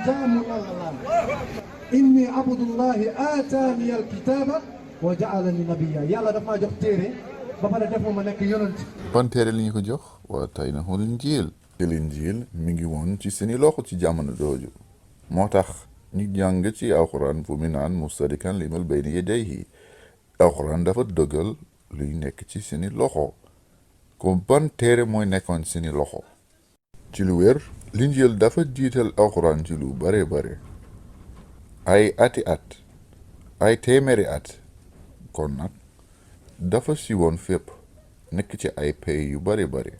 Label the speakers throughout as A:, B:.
A: jaamu yàlla laa inni abdullahi aataani alkitaaba wa jaalani nabiyya yàlla daf maa jox téere ba pare def ma nekk yonent.
B: ban téere li ñu ko jox waa tey na xul injiil injiil mi ngi woon ci seeni loxo ci jamono jooju moo tax ñu jàng ci alxuraan fu mu naan musadikan limal bayna yadayhi alxuraan dafa dëggal luy nekk ci seeni loxo ko ban téere mooy nekkoon seeni loxo ci lu wér linjiil dafa jiital alxuraan ci lu bare bare ay ati at ay téeméeri at kon nag dafa siiwoon fépp nekk ci ay pays yu bare bare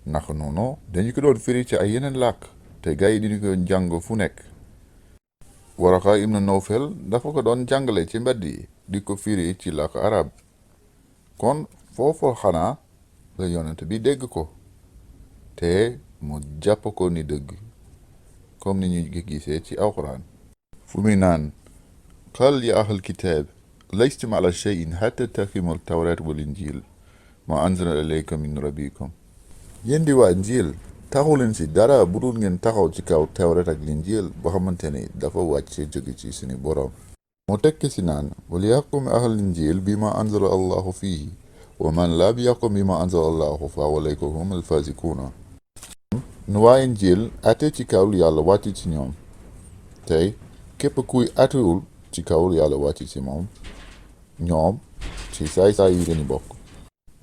B: naka noonu dañu ko doon firi ci ay yeneen làkk te gars yi diñu ko jàng fu nekk Waraqa ibn Nawfal dafa ko doon jàngale ci mbedd yi di ko firi ci làkk arab kon foofu xanaa la yonent bi dégg ko te mu jàpp ko ni dëgg comme ni ñu gisee ci alxuraan fu muy naan qal ya ahlal kitaab laystum ala shay'in hatta taqimu tawrat wal injil ma anzala ilaykum min rabbikum yéen di waa njiil taxu leen si dara bu dul ngeen taxaw ci kaw tawrat ak linjiil boo xamante ni dafa wàcce jóge ci suñu borom mu tekki si naan wal yaxkum ahlal injiil bima anzala allahu fihi wa man lam yaxkum bima anzala allahu fa ulaika humul fasiquna nu waa injiil ate ci kaw yàlla wàcc ci ñoom tey képp kuy atewul ci kaw yàlla wàcc ci moom ñoom ci saay-saay yi lañu bokk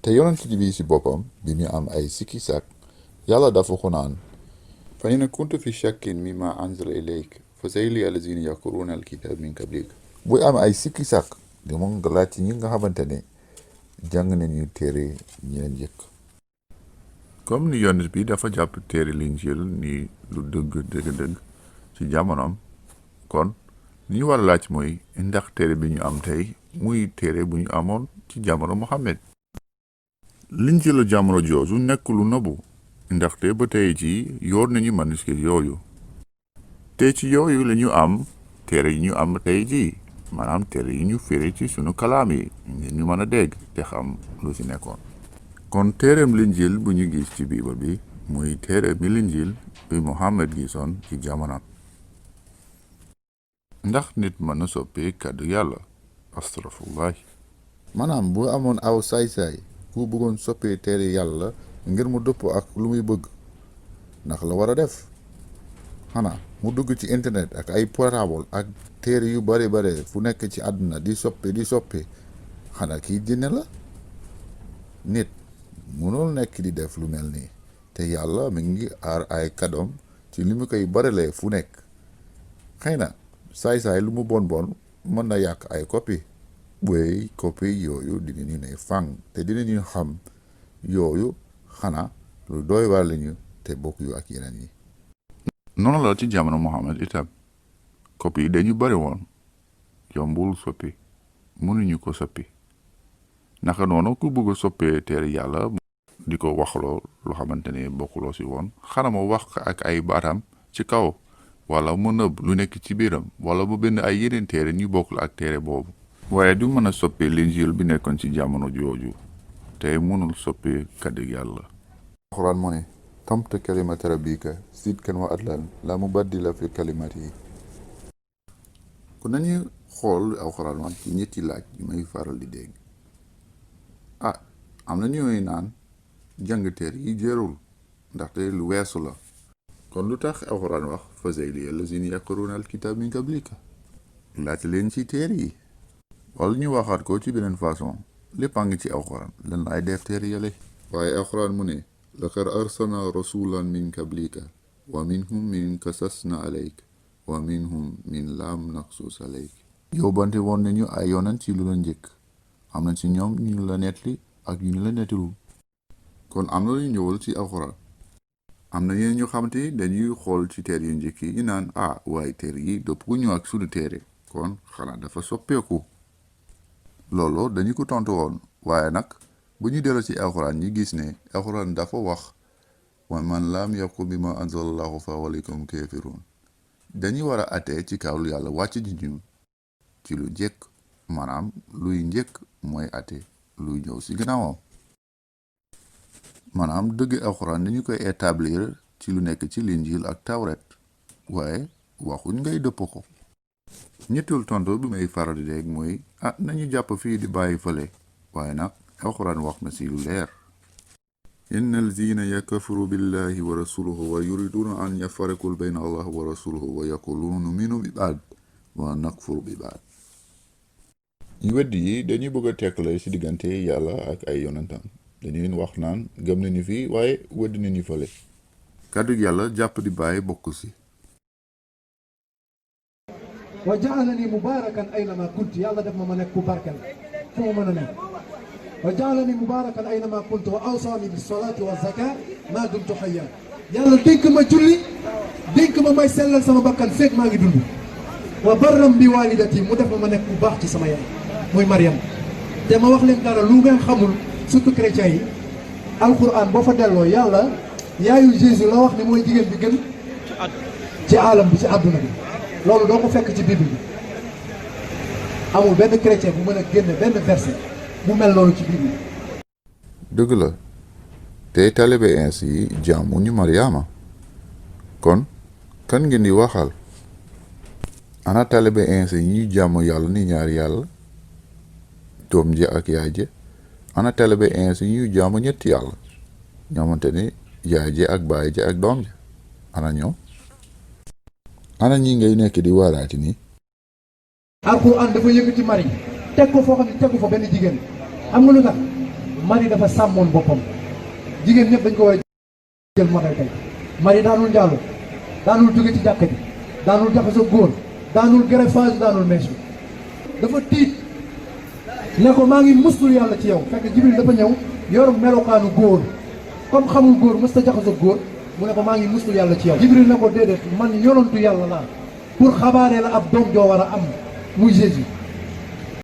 B: te yonent bi si boppam bi mu am ay sikki sàkk yàlla dafa ko naan fa in kunta fi shakkin mimma anzala ilayk fa sa'ili allazina yaqra'una alkitab min qablik buy am ay sikki sàkk di moom nga laaj ci ñi nga xamante ne jàng nañu téere ñi leen njëkk comme ni yonent bi dafa jàpp téere linjiil ni lu dëgg ci jamonoom kon li ñu war a laaj mooy ndax téere bi ñu am tey muy téere bu ñu amoon ci jamono Muhammad linjiilu jamono jooju nekk lu nëbbu ndaxte ba tey ji yor nañu manuscrit yooyu te ci yooyu la ñu am téere yi ñu am tey ji maanaam téere yi ñu firi ci sunu kalaam yi ngir ñu mën a dégg te xam lu ci nekkoon kon téereem linjiil bu ñu gis ci biibal bi muy téere mi linjiil bi Muhammad gisoon ci jamono ndax nit mën na soppi kàddu yàlla astaghfirullah maanaam bu amoon aw saay-saay ku bëggoon soppi téere yàlla ngir mu dëpp ak lu muy bëgg ndax la war a def xanaa mu dugg ci internet ak ay portable ak téere yu bare bare fu nekk ci àdduna di soppi xanaa kii jinne la nit mënul nekk di def lu mel nii te yàlla mi ngi aar ay kàddoom ci li mu koy barelee fu nekk xëy na saay-saay lu mu bon mën na yàq ay copie yooyu dinañu ne fang te dinañu xam yooyu xanaa lu doy waar lañu te bokk yu ak yeneen yi noonu la ci jamono Muhammad itam copie yi dañu bari woon yombul soppi mënuñu ko soppi naka noonu ku bëgg a soppee téere yàlla di ko waxloo loo xamante ne bokkuloo si woon xanaa mu wax ak ay baatam ci kaw wala mu nëbb lu nekk ci biiram wala mu bind ay yeneen téere ñu bokkul ak téere boobu waaye du mën a soppi linjiil bi nekkoon ci jamono jooju te mënul soppi kàddu yàlla alxuraan moo ne tamta kalimata rabbika sidqan wa adlan la mubaddila fi kalimatihi kon nañu xool alxuraan wax ci ñetti laaj yu may faral di dégg am na ñooy naan jàng téere yi jërul ndaxte lu weesu la kon lu tax alxuraan wax fazayli allazina yaqra'una alkitab min qablika laaj leen ci téere yi wala ñu waxaat ko ci beneen façon lépp a ngi ci alxuraan lan laay def téere yale waaye alxuraan mu ne laqad arsalna rasulan min qablika wa minhum min qasasna alayk wa minhum min lam naqsus alayk yóbbante woon nañu ay yonent ci lu la njëkk am na ci ñoom ñu la nettali ak ñu la nettalul kon am na lu ñëwal ci alxuraan am na ñeneen ñu xamante dañuy xool ci téere yu njëkk yi naan waaye téere yi dëppoo ñu ak sunu téere kon xanaa dafa soppeeku loolu dañu ko tontu woon waaye nag bu ñu delloo ci alxuraan ñi gis ne alxuraan dafa wax wa man lam yaqum bima anzalallahu fa walikum kafirun dañuy war a atee ci kaw lu yàlla wàcc ji ñu ci lu njëkk maanaam luy njëkk mooy ate luy ñëw ci gannaawam maanaam dëgg alxuraan dañu koy établir ci lu nekk ci linjiil ak tawret waaye waxuñ ngay dëpp ko. ñetteelu tontu bi may faral di dégg mooy nañu jàpp fii di bàyyi fële waaye nag alxuraan wax na si lu leer. inna alzina yakfuru billahi wa rasuluhu wa yuriduna an yafarriqu bayna allah wa rasuluhu wa yaquluna numinu bi baad wa nakfuru bi baad. ñu weddi yi dañuy bëgg a tekkale ci diggante yàlla ak ay yonentam dañuy wax naan gëm nañu fii waaye weddi nañu fële. kàddu yàlla jàpp di bàyyi bokk si.
A: wa jaalani mubarakan aynama kuntu yàlla def ma nekk ku barkel fu ma mën a nekk. wa jaalani mubarakan aynama kuntu wa awsaani bis salaati wa zakat maa dumtu hayyan yàlla dénk ma julli dénk ma may sellal sama bakkan fekk maa ngi dund. wa barram bi walidati mu def ma nekk bu baax ci sama yaay muy Mariam. te ma wax leen dara lu ngeen xamul surtout chrétien yi alquran boo fa delloo yàlla yaayu Jésus la wax ni mooy jigéen bi gën ci alam bi ci àdduna bi loolu doo ko fekk ci Bible bi amul benn chrétien bu mën a génne benn verset bu mel noonu ci Bible bi.
B: dëgg la te taalibe Iisaa yi jaamuñu Mariama kon kan ngeen di waxal. ana taalibe Iisaa yi ñuy jaamu yàlla ni ñaari yàlla doom ji ak yaay ji ana taalibe Iisaa yi ñuy jaamu ñetti yàlla ñoomante ni yaay ji ak baay ji ak doom ji ana ñoom. ana ñi ngay nekk di waaraati nii.
A: alxuraan dafa yëkkati Mari teg ko foo xam ne tegu fa benn jigéen xam nga lu tax Mari dafa sàmmoon boppam jigéen ñëpp dañ ko war a jël modèle tey Mari daanul njaalu daanul jóge ci jàkka ji daanul jaxasoo góor daanul greffage daanul meesu dafa tiit ne ko maa ngi mustul yàlla ci yow fekk Jibril dafa ñëw yor melokaanu góor comme xamul góor mës ta jaxasoo góor mu ne ko maa ngi mustul yàlla ci yow. Jibril ne ko déedéet man yonantu yàlla laa pour xabaaree la ab doom joo war a am muy Jésus